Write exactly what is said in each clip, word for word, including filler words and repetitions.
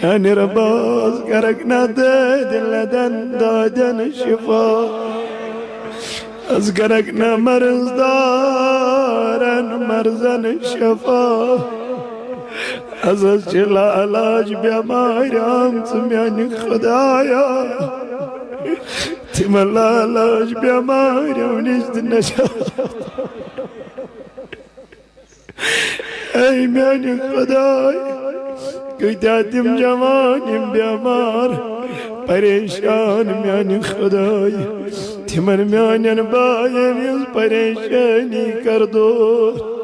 میانہِ رۄبا، از کرکھ نا دٲدۍ لدن دادٮ۪ن شفا، از کرکھ نا مرض دارن مرضن شفا۔ از حظ چھِ لاعلاج بٮ۪مارِ آمژٕ میانہِ خدایا، تِمن لاعلاج بٮ۪مارٮ۪و نِش تہِ نجات۔ اے میانہِ خداے، کۭتیاہ تِم جوان یِم بٮ۪مار، پریشان میانہِ خداے، تِمن میانٮ۪ن باین ہٕنٛز پریشٲنی کر دوٗر۔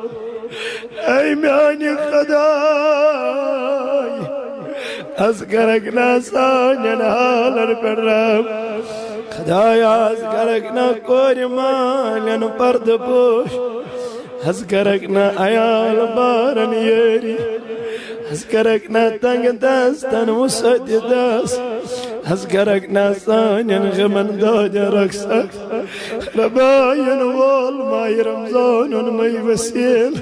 اے میانہِ خداے، از کرکھ نا سانٮ۪ن حالن پٮ۪ٹھ رحم۔ خدایا، از کرکھ نا کورِ مالٮ۪ن پردٕ پوش۔ از کرکھ نا عیال بارن یٲری۔ از کرکھ نا تنگ دستن وسعت دست۔ از کرکھ نا سانٮ۪ن غمن دادٮ۪ن رۄخصت۔ رۄبا، یِنہٕ وول ماہِ رمضانُن مے وسیل۔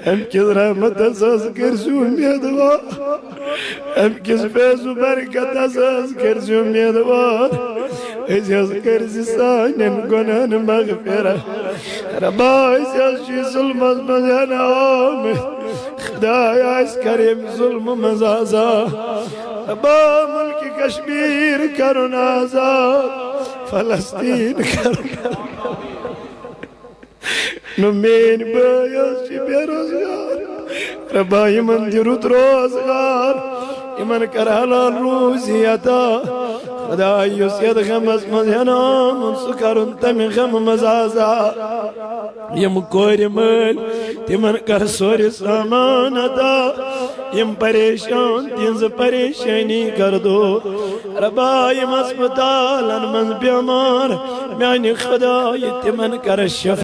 امہِ کِس رحمتس حظ کٔرۍ زِ امیدوار۔ امہِ کِس فیض و برکتس حظ کٔرۍ زِ امیدوار۔ أسۍ حظ کٔرۍ زِ سانٮ۪ن گۄنہن مغفرت۔ رۄبا، أسۍ حظ چھِ ظلمس منٛز ہٮ۪نہٕ آمٕتۍ۔ خدایا، اَسہِ کر ییٚمہِ ظلمہٕ منٛز آزاد۔ رۄبا، ملکِ کشمیر کرُن آزاد، فلسطین کرُن۔ نہ میٲنۍ بٲے حظ چھِ بے روزگار۔ رۄبا، یِمن دِ رُت روزگار، یِمن کر حلال روزی عطا۔ خدا، یُس یتھ غمس منٛز ہٮ۪نہٕ آمُت، سُہ کرُن تمہِ غمہٕ منٛز آزاد۔ یِم کورِ مٲلۍ، تِمن کر سورُے سامان عطا۔ یِم پریشان، تِہنٛز پریشٲنی کر دوٗر۔ رۄبا، یِم ہسپتالن منٛز بٮ۪مار، میانہِ خدایہِ، تِمن کر شفا۔